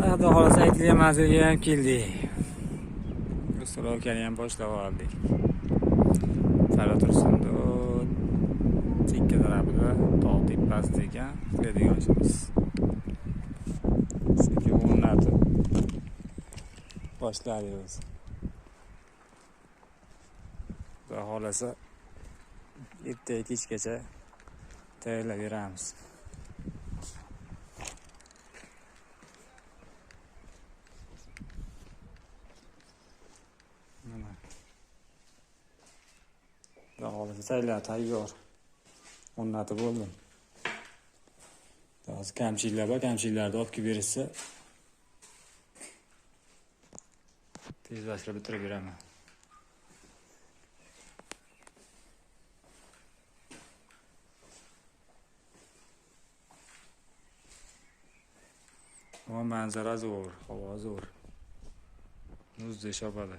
Xudo xohlasa aytilgan manzilga ham keldik. Ustilovkani ham boshlab oldik. Sara tursin, chekka tarafida tog' tepasida ekan, qiladigan ishimiz. Sekin o'rnatib boshlaymiz. Xudo xohlasa ertaga kechgacha tayyorlab beramiz. Mana. Xudo xohlasa tayyorlar tayyor. O'rnatib bo'ldim. Hozir kamchiliklar bor, kamchiliklarni olib kelib berishsa tezlashtirib bitirib beraman. Ama manzara zo'r, havo zo'r. Muzdek chopadi.